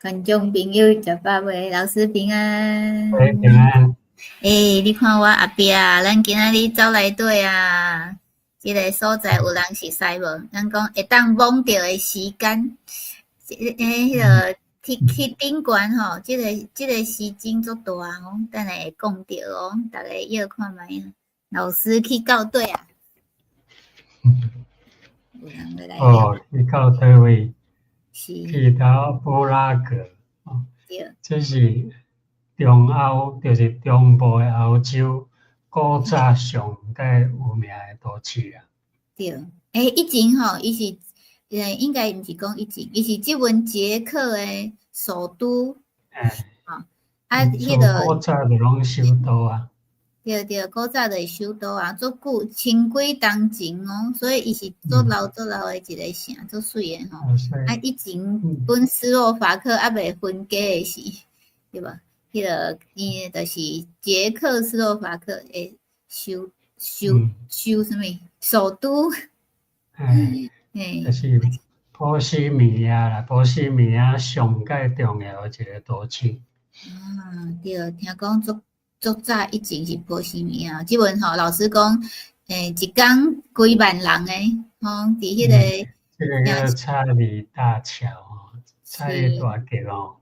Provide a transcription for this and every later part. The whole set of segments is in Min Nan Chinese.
觀眾朋友食飽未？老師平安。欸，平安。欸，你看我後壁，咱今仔日走來對啊，這个所在有人熟似無？咱講會當摸著的時間，欸，彼个去頂懸吼，這个時間足大哦，等下會講著哦，逐家約看覓啊。老師去到佗啊？有人欲來？哦，去到佗位？是。去到布拉格，哦，這是中歐，就是中部的歐洲古早上蓋有名的都市啊。對，欸，以前吼，伊是，應該毋是講以前，伊是這陣捷克的首都。欸。吼，啊，彼个古早就攏首都啊。對對，古早就是首都啊，足久千幾冬前哦，所以伊是足老足老的一个城，足媠的吼。啊，以前阮斯洛伐克猶未分家的時，對無？彼个伊就是捷克斯洛伐克的首啥物首都。欸，就是波西米亞啦，波西米亞上蓋重要的一个都市。啊，對，聽講足足早以前是波西米亞，這陣吼老師講，欸，一工幾萬人的，吼，佇彼个。這个叫查理大橋吼，查理大橋吼，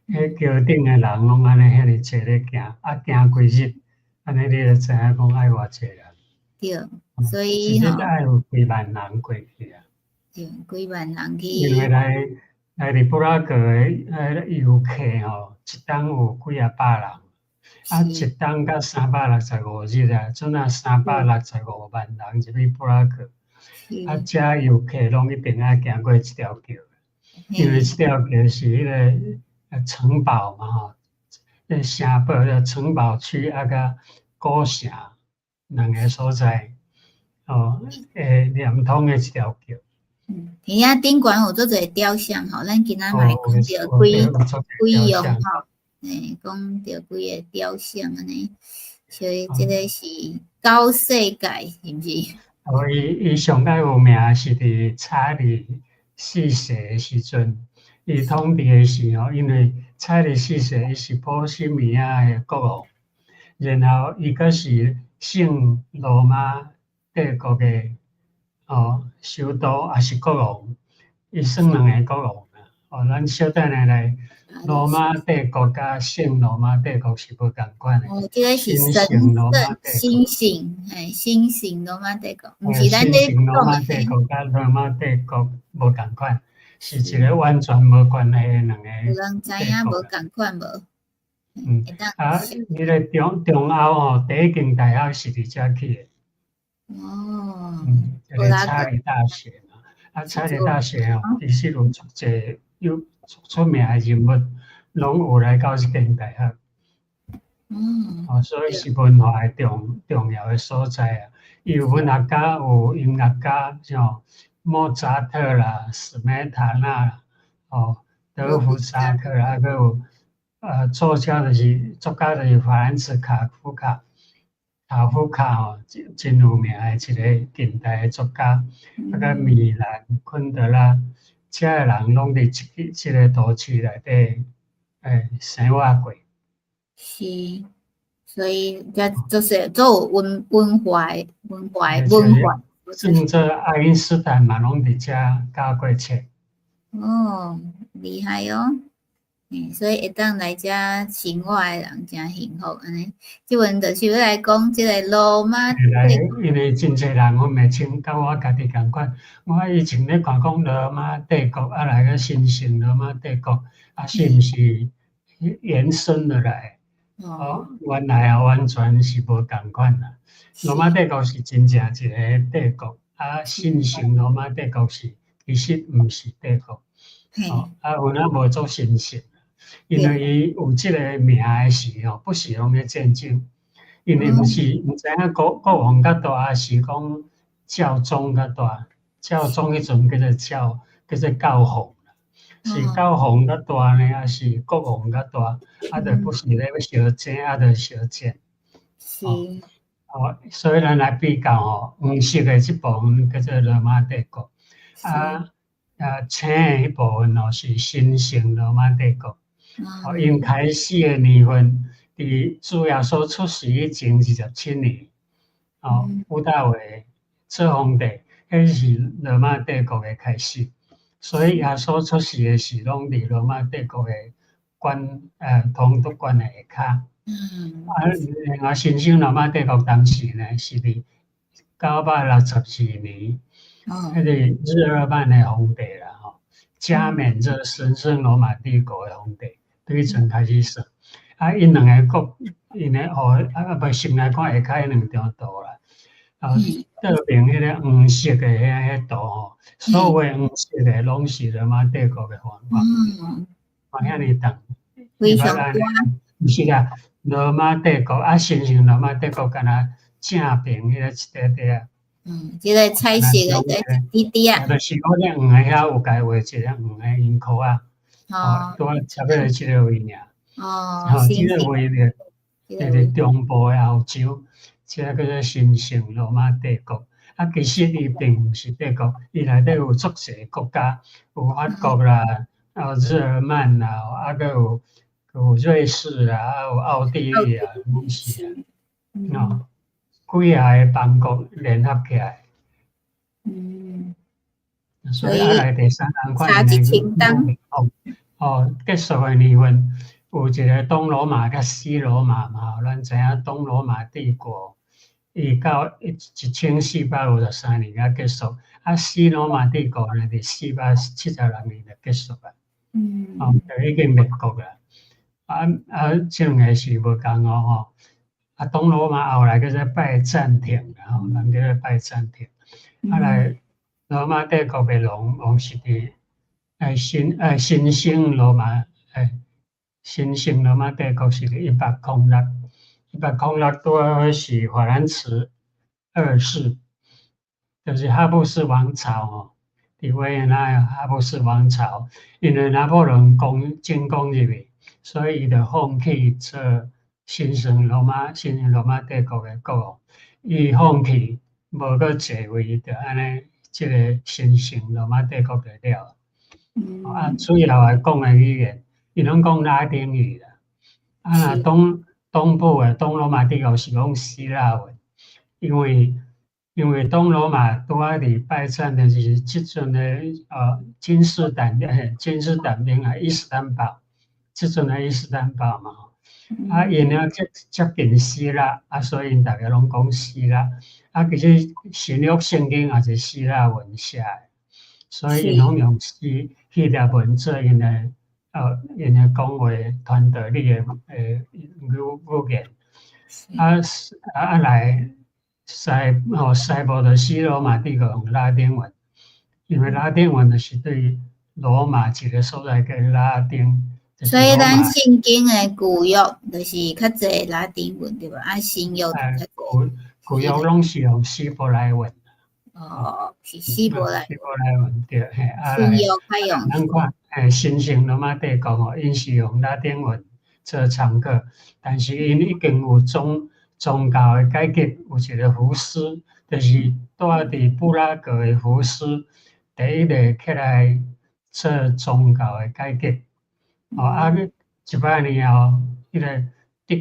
彼橋頂的人攏按呢遐爾濟咧行，啊行規日，按呢你就知影講愛偌濟人。對，所以一日愛有幾萬人過去啊。對，幾萬人去。因為來佇布拉格的遊客吼，一冬有幾仔百人。啊，一冬佮365日啊，陣啊365萬人入去布拉格，啊，遮遊客攏一定愛行過這條橋，因為這條橋是彼个城堡嘛吼，彼城堡城堡區啊佮古城兩个所在，哦，會連通的一條橋。嗯，遐頂懸有足濟雕像吼，咱今仔嘛會講著幾幾樣吼。欸，講著幾个雕像按呢，所以這个是高世界，是毋是？哦，伊上蓋有名是佇查理四世的時陣，伊統治的時候，因為查理四世伊是波西米亞的國王，然後伊閣是聖羅馬帝國的哦首都，也是國王，伊算兩个國王啊。哦，咱小等下來。羅馬帝國佮聖羅馬帝國是無仝款的。哦，這个是神聖新聖，嘿，新聖羅馬帝國，毋是咱咧講的。羅馬帝國佮羅馬帝國無仝款，是一个完全無關係的兩個。有人知影無仝款無？嗯，啊，彼个中歐吼，第一間大學是佇遮起的。哦。嗯，這个查理大學嘛，啊，查理大學吼，其實有足濟有出名的人物，攏有來到這間大學。哦，所以是文化的重要的所在啊。伊有文學家，有音樂家，像莫扎特啦、史梅塔納啦，哦，德弗薩克啦，閣有作家就是法蘭茲卡夫卡，卡夫卡吼，真有名的一个近代的作家，啊，佮米蘭昆德拉，遮的人攏佇這个都市內底生活過。是，所以遮就是足有文化文化文化。算做愛因斯坦嘛，攏佇遮教過冊。哦，厲害哦！欸，所以會當來遮生活的人誠幸福按呢。這陣就是欲來講這个羅馬來，因為真濟人分袂清，佮我家己仝款。我以前咧看講羅馬帝國，啊來個神聖羅馬帝國，啊是毋是延伸落來？哦，原來啊完全是無仝款啦。羅馬帝國是真正一个帝國，啊神聖羅馬帝國是其實毋是帝國。哦，啊有影無做神聖。因為伊有這个名的時吼，不是攏咧戰爭，因為毋是毋知影國王較大，抑是講教宗較大？教宗彼陣叫做教皇，是教皇較大呢，抑是國王較大？啊，就不是咧欲相爭，啊，就相戰。是。哦，所以咱來比較吼，黃色的這部分叫做羅馬帝國，啊，青的彼部分哦是神聖羅馬帝國。哦，𪜶開始的年份，佇主耶穌出世以前27年，哦，屋大維做皇帝，彼是羅馬帝國的開始。所以耶穌出世的時，攏佇羅馬帝國的管統督管的下跤。啊，另外神聖羅馬帝國當時呢，是佇962年，彼個日耳曼的皇帝啦，吼，加冕做神聖羅馬帝國的皇帝，對彼陣開始算。啊，𪜶兩个國，𪜶的哦，啊啊，袂先來看下跤彼兩張圖啦。啊，倒爿彼个黃色的彼圖吼，所有黃色的攏是羅馬帝國的範圍。哦，遐爾長。非常大。毋是啦，羅馬帝國啊，神聖羅馬帝國敢若正爿彼個一塊塊仔。嗯，這个彩色的一滴滴仔。就是講這黃的遐有共畫一個黃的圓箍仔。哦。拄仔差不多這个位爾。哦。這个位咧，佇中部的歐洲，這个叫做神聖羅馬帝國。啊，其實伊並毋是帝國，伊內底有足濟國家，有法國啦，啊日耳曼啦，啊閣有瑞士啦，啊有奧地利啊，攏是啊，哦，幾仔个邦國聯合起來。所以啊，來第三項款的哦哦，結束的年份有一个東羅馬佮西羅馬嘛，咱知影東羅馬帝國，伊到1453年才結束，啊西羅馬帝國呢，佇476年就結束啦。哦，就已經滅國啦。啊啊，這兩个是無仝哦吼。啊，東羅馬後來叫做拜占庭啦吼，人叫做拜占庭。啊來，羅馬帝國滅亡，亡是佇新生羅馬神聖羅馬帝國是佇106，106拄好是法蘭茨二世，就是哈布斯王朝吼，佇維也納哈布斯王朝，因為拿破崙攻進攻入去，所以伊就放棄做神聖羅馬帝國的國王，伊放棄無閣繼位，就按呢，這个神聖羅馬帝國就了。啊，主要來講的語言，𪜶攏講拉丁語啦。啊，若東部的東羅馬帝國是講希臘文，因為東羅馬拄仔佇拜占庭就是這陣的君士坦丁啊，伊斯坦堡，這陣的伊斯坦堡嘛。啊，𪜶了接近希臘，啊，所以𪜶逐家攏講希臘。啊，其實新約聖經也是希臘文寫的，所以𪜶攏用希臘文做𪜶的講話傳導你的語言。啊啊來西部的西羅馬帝國用拉丁文，因為拉丁文就是對羅馬一个所在叫拉丁。所以咱聖經的舊約就是較濟拉丁文對無？啊，新約較濟。舊約攏是用希伯來文。哦，是希伯來。希伯來文對，嘿，啊新約較用。咱看，神聖羅馬帝國吼，𪜶是用拉丁文做參考，但是𪜶已經有宗教的改革，有一个胡斯，就是住佇布拉格的胡斯，第一个起來做宗教的改革。哦，啊，100年後，彼个德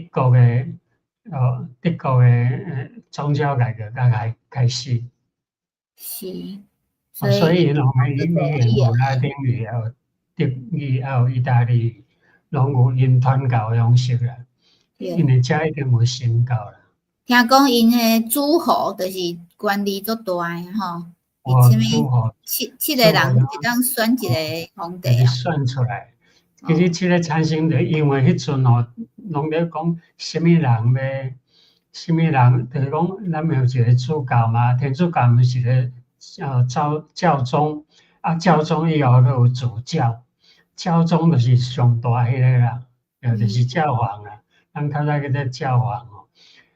國的宗教改革才開始。是。所以𪜶的語言有拉丁語，也有德語，也有意大利語，攏有𪜶傳教的方式啦。因為遮已經有神教啦。聽講𪜶的諸侯就是權力足大的吼，哦，諸侯七個人會當選一个皇帝啊。選出來，其實這个產生的，因為彼陣吼，攏咧講啥物人欲，啥物人，就是講咱們有一个主教嘛，天主教毋是一个教宗，啊，教宗以後閣有主教，教宗就是上大彼个啦，就是教皇啦，咱較早叫做教皇吼。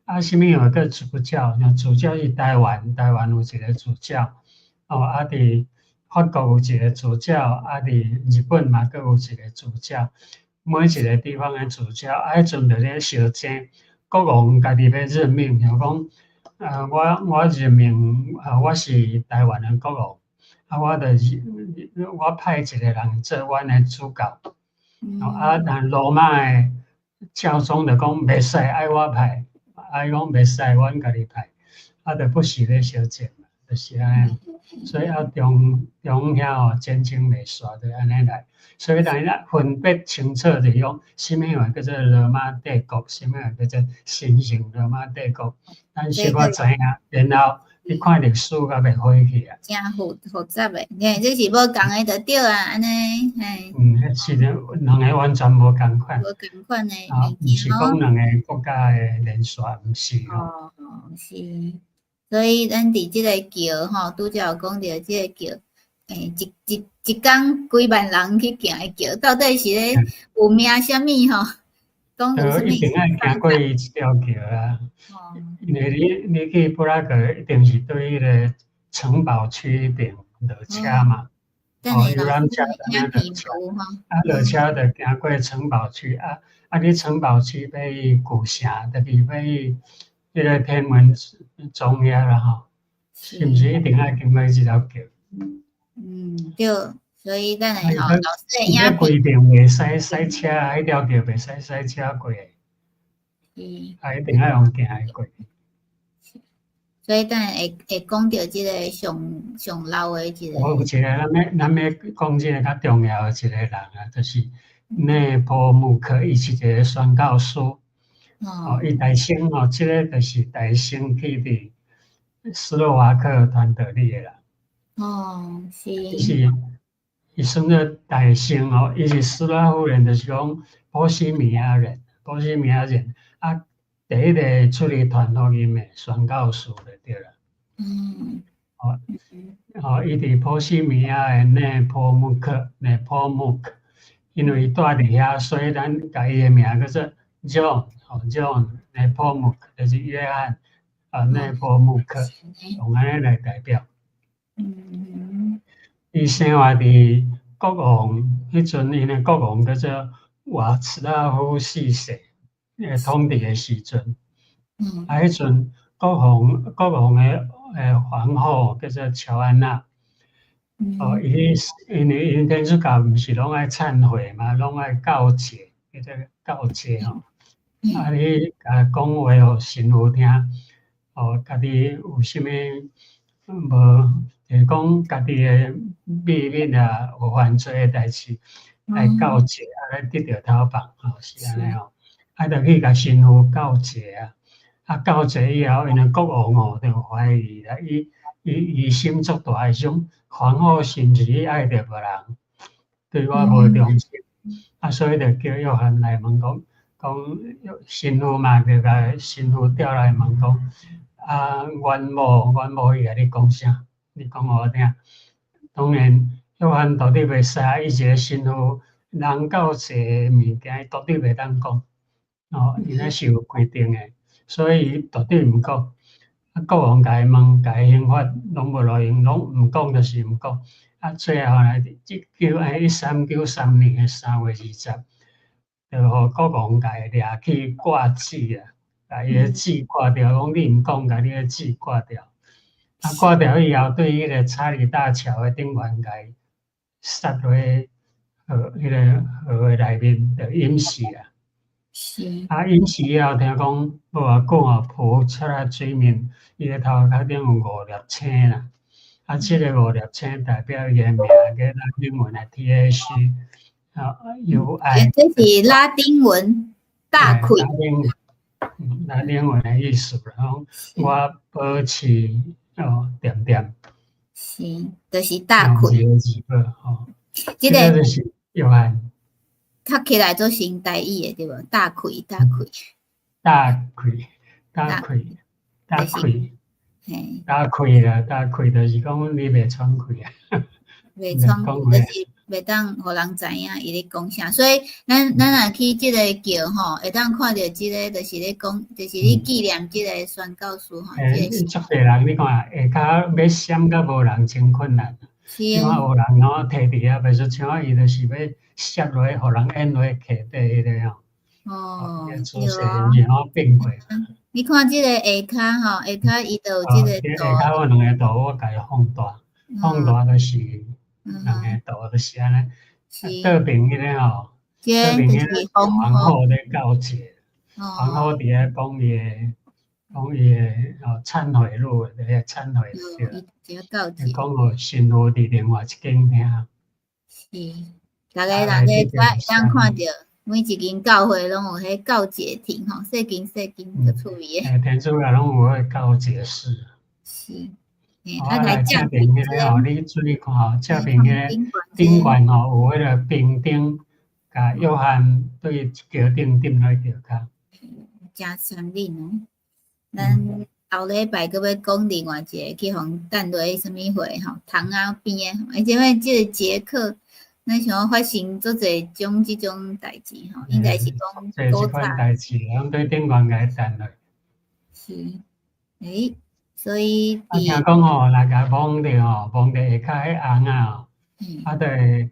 啊，啥物有個主教？像主教是台灣，台灣有一个主教，哦，啊，佇法國有一个主教，啊，佇日本嘛閣有一个主教，每一个地方的主教，啊，彼陣就咧相爭，國王家己欲任命，像講，我任命，啊，我是台灣的國王，啊，我就是我派一個人做阮的主教。啊，但羅馬的教宗就講袂使愛我派，啊，伊講袂使，阮家己派，啊，就不時咧相戰，就是按呢。所以啊，中中遐吼戰爭袂煞，就按呢來。所以咱咱分別清楚，就是講，啥物話叫做羅馬帝國，啥物話叫做神聖羅馬帝國，咱小可知影，然後你看歷史閣袂火去啊。誠複雜的，嘿，這是無仝的就對啊，按呢，嘿。嗯，是的，兩个完全無仝款。無仝款的啊，毋是講兩个國家的連續，毋是。哦，是。所以咱佇這个橋吼，拄才有講著這个橋，一工幾萬人去行的橋，到底是咧有名啥物吼？講有啥物？一定愛行過伊這條橋啊。因為你去布拉格，一定是對彼个城堡區彼邊落車嘛。哦，遊覽車按呢落車，啊，落車就行過城堡區，啊啊，你城堡區欲去舊城，就是欲去彼个天文鐘遐啦吼，是毋是一定愛經過這條橋？嗯，對，所以咱會吼老師的影片。規定袂使駛車，彼條橋袂使駛車過。啊，一定愛用行的過。所以等下會講著這个上上老的一个。我有一個咱欲講這个較重要的一個人啊，就是內波穆克，伊是一個宣教師。哦，伊代先哦，這个就是代先去佇斯洛伐克傳道理的啦。哦，是。伊是伊算做代先哦，伊是斯拉夫人，就是講波西米亞人，波西米亞人啊，第一個出去傳福音的宣教士就對啦。哦，哦，伊佇波西米亞的內波穆克，內波穆克，因為伊住佇遐，所以咱共伊的名叫做 John，哦，John 內波穆克就是約翰啊，內波穆克，用按呢來代表。伊生活佇國王彼陣，𪜶的國王叫做瓦茨拉夫四世統治的時陣。啊，彼陣國王的皇后叫做喬安娜。哦，伊因為𪜶天主教毋是攏愛懺悔嘛，攏愛告解，叫做告解吼。啊，你共講話予神父聽，哦，家己有啥物無，就是講家己的秘密啊，有犯罪的代誌，愛告解，啊，來得著頭放，吼，是按呢吼。啊，就去共神父告解啊，啊，告解以後，𪜶的國王哦就懷疑啦，伊疑心足大，伊想皇后是毋是去愛著別人，對我無忠心，啊，所以就叫約翰來問講，講神父嘛，就共神父調來問講，啊，阮某伊共你講啥？你講予我聽。當然，約翰到底袂使，伊一個神父，人告解的物件，伊絕對袂當講。哦，伊那是有規定的，所以伊絕對毋講。啊，國王共伊問，共伊刑罰，攏無路用，攏毋講就是毋講。啊，最後來1393年的3月20，就予國王共伊掠去掛舌啊，共伊的舌掛掉，講你毋講，共你的舌掛掉。啊，掛掉以後，對彼个查理大橋的頂懸共伊殺落去河，彼个河的內面，就淹死啊。啊，淹死以後，聽講無偌久哦，浮出來水面，伊的頭殼頂有五粒星啦。啊，這个五粒星代表伊的名，叫拉丁文的 T H 啊 U I。這是拉丁文大氣。拉丁文的意思，然後我保持哦，恬恬。是，就是大氣。吼。這个就是約翰。讀起來做成台語的對無？大氣，大氣。大氣，大氣，大氣，大氣啦，大氣就是講你袂喘氣啊。袂喘，就是袂當予人知影伊咧講啥，所以咱若去這个橋吼，會當看著這个，就是咧講，就是咧紀念這个宣教師吼。足濟人，你看下跤欲閃甲無人真困難。你看有人吼提佇遐，袂說像伊就是欲摔落去，予人淹落去溪底彼个吼。哦，對啊。然後變過。你看這个下跤吼，下跤伊就有這个圖。下跤有兩个圖，我共伊放大。放大就是兩个圖，就是按呢。倒爿彼个吼，倒爿彼个皇后咧告解，皇后佇遐講伊的哦懺悔錄，佇遐懺悔對。伊講予神父佇另外一間聽。是，逐个人咧會當看著，每一間教會攏有彼告解亭吼，細間細間足趣味的。欸，天主教攏有彼告解室。是。啊，來正爿彼个吼，你注意看吼，正爿彼个頂懸吼有彼个冰燈，共約翰對橋頂釘落去跤。誠殘忍哦！咱後禮拜閣欲講另外一个去予擲落去啥物會吼，窗仔邊的，而且這個傑克，咱想講發生足濟種這種代誌吼，應該是講古早代誌，攏對頂懸共伊擲落。是，欸，所以啊，聽講吼，若共摸著吼，摸著下跤彼尪仔吼，啊，就會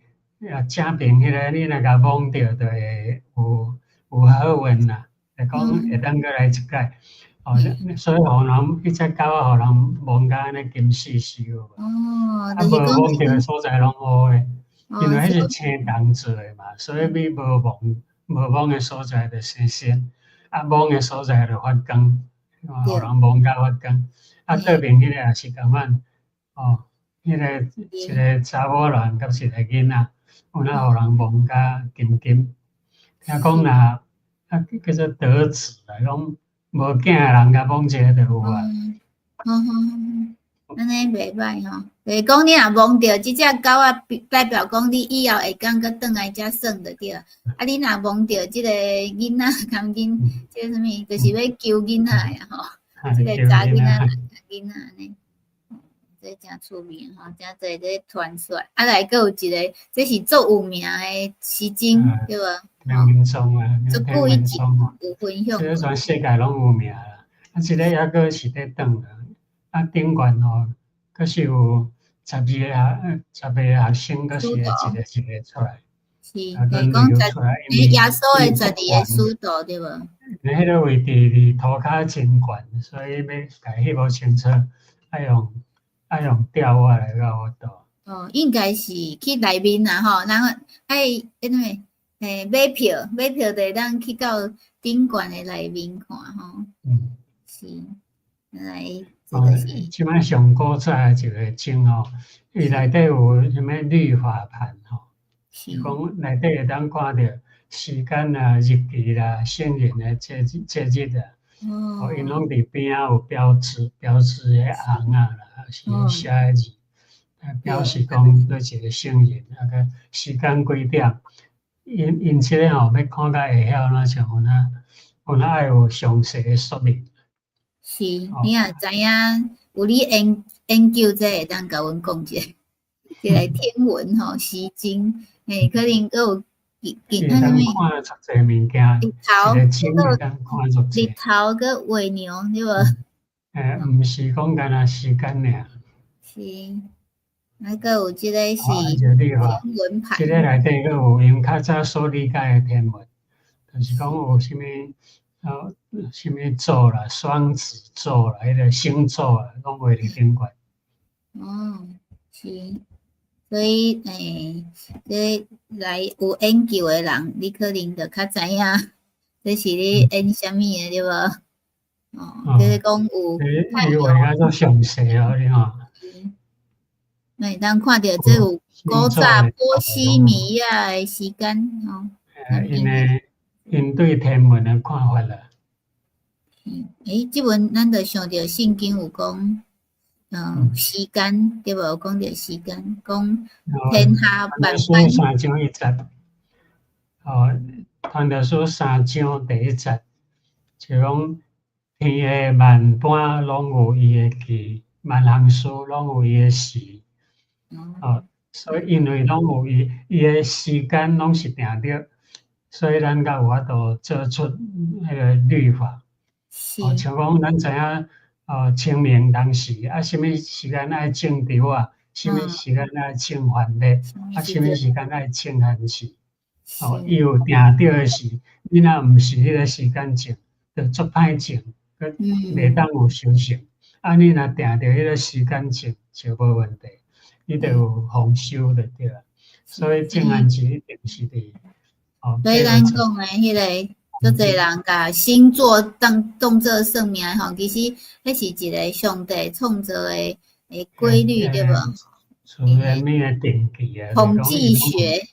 啊正爿彼个，你若共摸著，就會有好運啦，就講會當閣來一擺。哦，所以予人彼隻狗仔予人摸甲按呢金絲絲有無？哦，啊，無摸著的所在攏烏的，因為彼是青銅做的嘛，所以你無摸的所在就生鉎，啊摸的所在就發光，予人摸甲發光。啊，倒爿彼個也是仝款，哦，彼个一个查某人佮一個囡仔，有哪予人摸甲金金。聽講若啊叫做得子啦，講無囝的人共摸一个就有啊。嗯哼，按呢袂䆀吼，就是講你若摸著這隻狗仔，代表講你以後會當閣轉來遮耍就對啊。啊，你若摸著這個囡仔含囡，這个啥物，就是欲求囡仔的吼。這个查囡仔、囡仔按呢，這誠趣味吼，誠濟咧傳說。啊，來閣有一个，這是足有名的時鐘，對無？天文鐘啊，足久以前有分享。這个全世界攏有名啦。啊，這个猶閣是咧轉啦。啊，頂懸吼，閣是有12個學生，閣是會一个一个出來。是，就是講十，耶穌的十二个使徒對無？因為彼个位置離塗跤真懸，所以欲共翕無清楚，愛用吊椅來才有法度。哦，應該是去內面啦吼，然後愛彼個欸買票就會當去到頂懸的內面看吼。是，來這個是。這擺上古早的一个鐘吼，伊內底有啥物律法盤吼，是講內底會當看著時間啦、日期啦、聖人的節日啊。哦，𪜶攏佇邊仔有標誌，標誌彼紅仔啦，抑是寫的字，表示講佗一个聖人，啊個時間幾點。𪜶這个吼，欲看甲會曉，若像有哪有哪愛有詳細的說明。是，你若知影有你研究這會當共阮講一下，這个天文吼時鐘，欸，可能閣有其他啥物？看足濟物件，日頭，一个鐘會當看足濟。日頭閣月娘對無？欸，毋是講干焦時間爾。是，啊，閣有這个是天文盤。這个內底閣有𪜶較早所理解的天文，就是講有啥物啊，啥物座啦，雙子座啦，彼个星座啦，攏畫佇頂懸。哦，是，所以欸，這來有研究的人，你可能就較知影，這是咧演啥物的對無？哦，就是講有。伊畫較足詳細哦，你看。會當看著這有古早波西米亞的時間吼。𪜶的𪜶對天文的看法啦。欸，這文咱就想著聖經有講，時間對無？有講著時間，講天下萬般。三章一節，哦，傳道書三章第一節，就講天下萬般攏有伊的期，萬項事攏有伊的時。哦，所以因為攏有伊的時間攏是定著，所以咱才有法度做出彼个律法。哦，像講咱知影，哦，清明當時啊，啥物時間愛種稻仔，啥物時間愛種番麥，啊，啥物時間愛種番薯。哦，伊有定著的時，你若毋是彼个時間種，就足歹種，閣袂當有收成。啊，你若定著彼个時間種，就無問題。你就有豐收就對啦。所以種番薯一定是佇哦。所以咱講的彼個，足濟人共星座當做算命吼，其實彼是一個上帝創造的規律，對無？自然物的定期啊。統計學，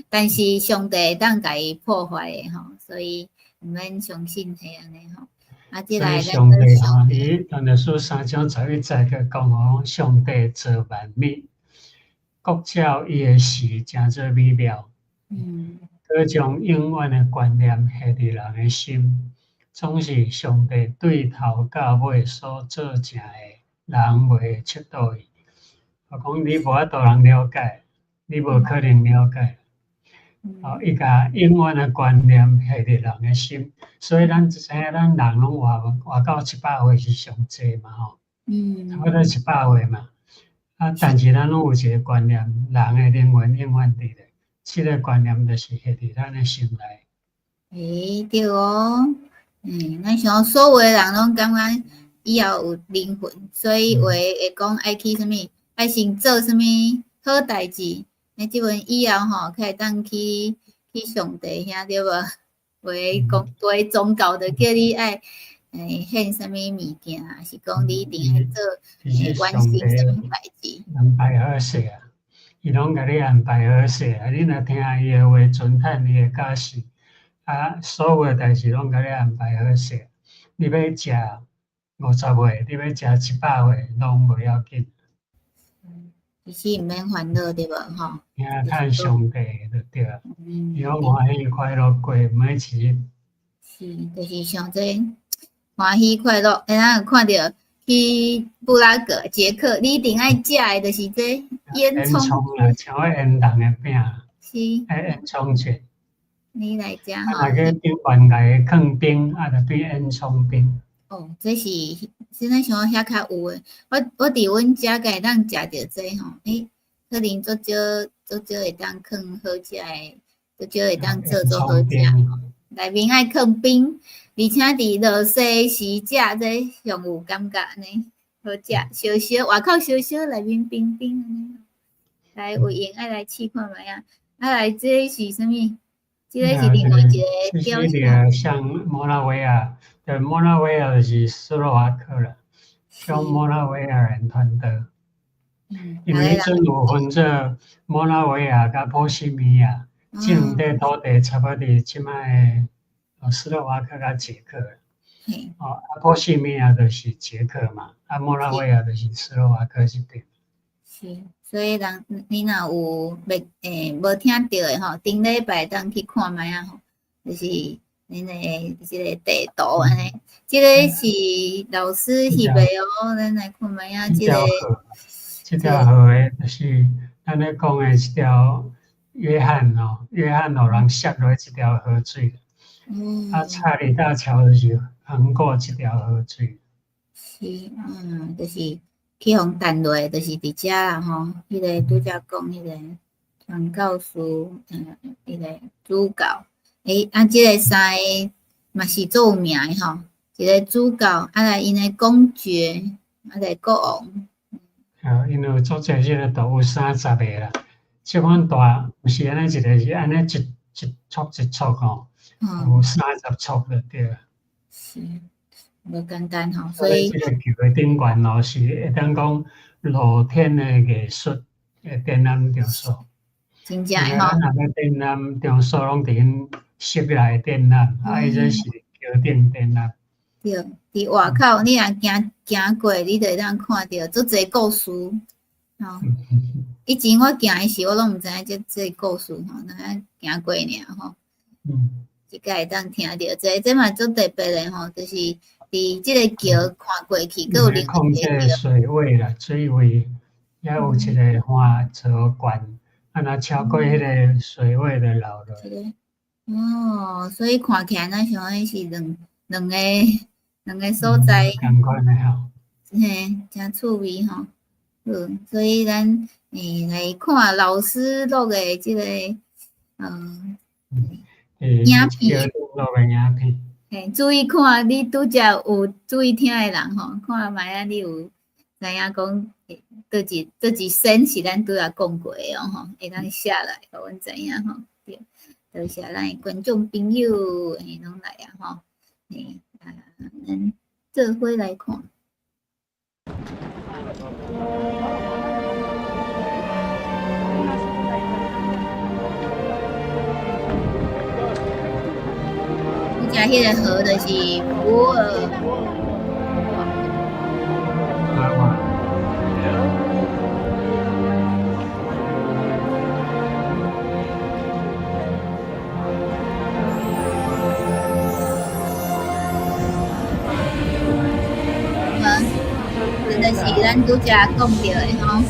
但是上帝會當共伊破壞的吼，所以毋免相信彼按呢吼。啊，這來上帝吼，佇但耶書三章十一節閣講吼，上帝造萬物，各照伊的時，成做美妙。閣將永遠的觀念下佇人的心，總是上帝對頭到尾所做成的，人袂會測度伊。我講你無法度通了解，你無可能了解。哦，伊共永遠的觀念下佇人的心，所以咱知影咱人攏活到700歲是上濟嘛吼。差不多700歲嘛。啊，但是咱攏有一個觀念，人的靈魂永遠佇咧，這個觀念就是下佇咱的心內。欸，對哦，咱想所有的人攏感覺以後有靈魂，所以有的會講愛去啥物，愛先做啥物好代誌。那這陣以後吼，才會當去上帝遐對無？有的講，有的宗教就叫你愛獻啥物物件，還是講你一定愛做完成啥物代誌。安排好勢啊！伊攏共你安排好勢啊！你若聽伊的話，遵趁伊的教示，啊，所有的代誌攏共你安排好勢。你欲食50歲，你欲食700歲，攏無要緊。其實毋免煩惱對無吼？聽趁上帝就對啊，伊攏歡喜快樂過每一日。是，就是像這歡喜快樂。欸，咱有看著去布拉格、捷克，你一定愛食的，就是這煙囪啊，像彼煙筒的餅。是。彼煙囪節。你來食吼。啊，若去頂懸崖囥冰，啊，就變煙囪冰。哦，這是現在想遐較有的，我佇阮遮閣會當食著這吼，欸，可能足少足少會當囥好食的，足少會當做做好食。內面愛囥冰，而且佇落雪時食這上有感覺呢，好食，燒燒外口燒燒，內面冰冰按呢。來有閒愛來試看覓仔，啊來這是啥物？這個是另外一個雕像。像摩拉維亞，對，摩拉維亞就是斯洛伐克啦，向摩拉維亞人傳道。因為彼陣有分做摩拉維亞佮波西米亞，這兩塊土地差不多佇這擺的斯洛伐克佮捷克。哦，啊，波西米亞就是捷克嘛，啊，摩拉維亞就是斯洛伐克這邊。是，所以人你若有袂無聽著的吼，頂禮拜當去看覓仔吼，就是恁的這個地圖按呢，這個是老師翕的哦，咱來看覓仔這個。這條河的，就是咱咧講的這條約翰哦，約翰予人摔落這條河水。啊，查理大橋就是橫過這條河水。是，就是去予彈落，就是佇遮啦吼。彼個拄才講彼個傳教士，彼個主教，欸，啊，這個三个嘛是足有名的吼。一個主教，啊來𪜶的公爵，啊來國王。啊，𪜶有足濟這個圖有30個啦。這款大，毋是按呢一個，是按呢一一束一束吼，有30束就對啦。是，無簡單吼，所以這個橋的頂懸哦，是會當講露天的藝術的展覽場所。真正的吼。咱若欲展覽場所攏佇𪜶室內展覽，啊，伊這是橋頂展覽。對，佇外口你若行行過，你就會當看著足濟故事。吼，以前我行的時，我攏毋知影這這故事吼，那行過爾吼。這個會當聽著這這嘛足特別的吼，就是佇這個橋看過去，閣有另外一個橋。水位啦，水位也有一個岸槽懸，啊，若超過彼個水位就流落。哦，所以看起來若像彼是兩個所在。仝款的吼。嘿，誠趣味吼。好，所以咱來看老師錄的這個，影片。錄的影片。嘿，注意看，你拄才有注意聽的人吼，看覓仔你有知影講，佗一先是咱拄仔講過的哦吼，會當寫來，予阮知影吼。對，多謝咱的觀眾朋友，攏來啊吼，啊，咱做伙來看。拄才彼個河就是普洱。啊。無，這就是咱拄才講著的吼。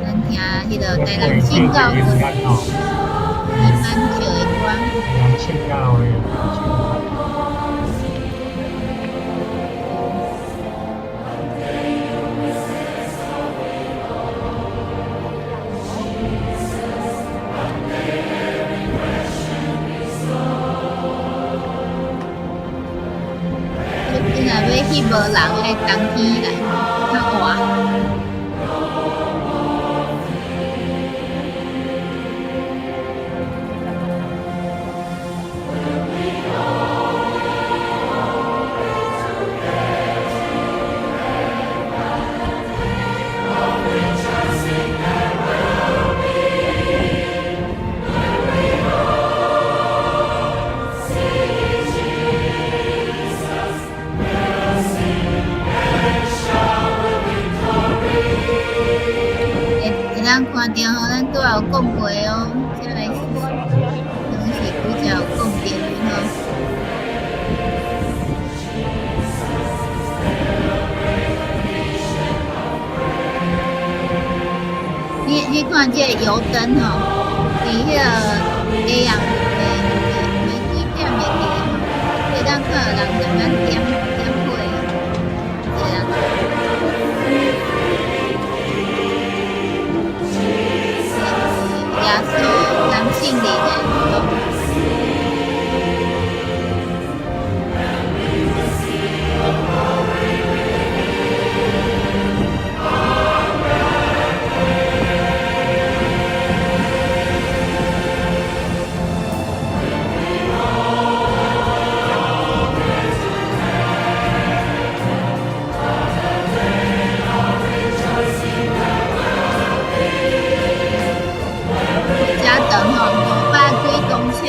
咱聽彼個台南聖教會伊曼唱的歌。台南聖教會。你若欲去無人的冬天來，較活。會當看著吼，咱拄仔有講過哦，這个攏是拄才有講著的吼。你看這個油燈吼，佇彼個下暗的幾點會記得吼，會當看到人踮遐點火，一個人。耶穌男性靈的。遮長吼，500幾公尺。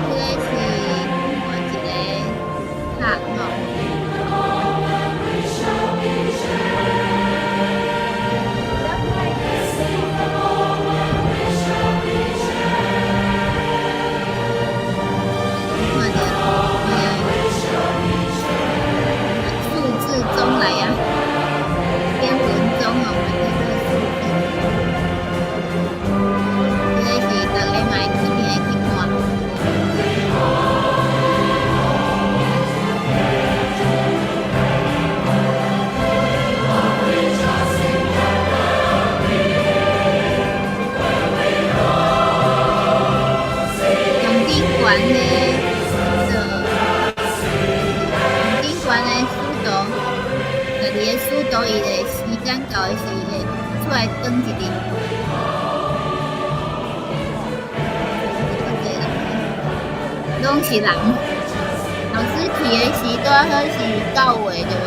這個是另外一個塔吼。看著，數字鐘來啊，天文鐘哦，嘛叫做數字。這個是逐个嘛會一定會去看。上頂懸的，就上頂懸的使徒，家己的使徒，伊會時間到的時，會出來轉一日。足濟人。攏是人。老師去的時拄好是9月對無？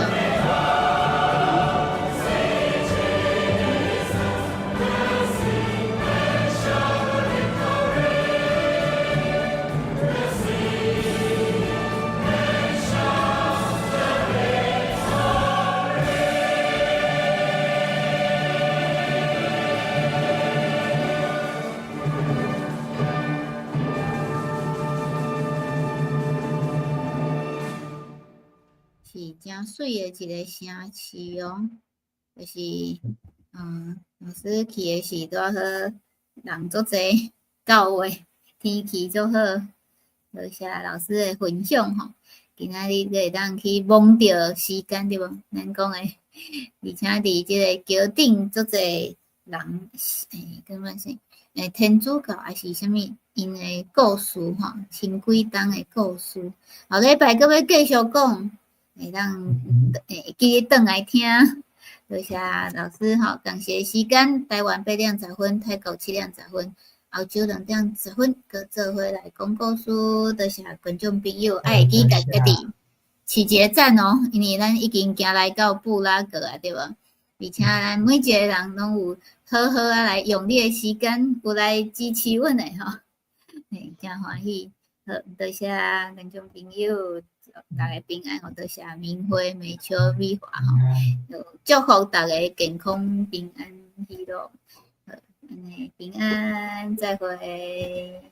是誠媠的一个城市哦，就是，老師去的時拄好人足濟，9月天氣足好，多謝老師的分享吼。今仔日閣會當去摸著時間對無？咱講的，而且佇這个橋頂足濟人，感覺是，天主教抑是啥物，𪜶的故事吼，千幾冬的故事。後禮拜閣欲繼續講。會當會記得轉來聽，多謝老師吼，感謝時間，台灣8點10分，泰國7點10分，澳洲2點10分，閣做伙來講故事。多謝觀眾朋友，愛會記共家己飼一个讚哦，因為咱已經行來到布拉格啊，對無？而且咱每一個人攏有好好仔來用你的時間，有來支持阮的吼，嘿，誠歡喜。好，多謝觀眾朋友。大家平安，多謝明輝、美秋、美華吼，祝福大家健康平安喜樂，好，按呢平安，再會。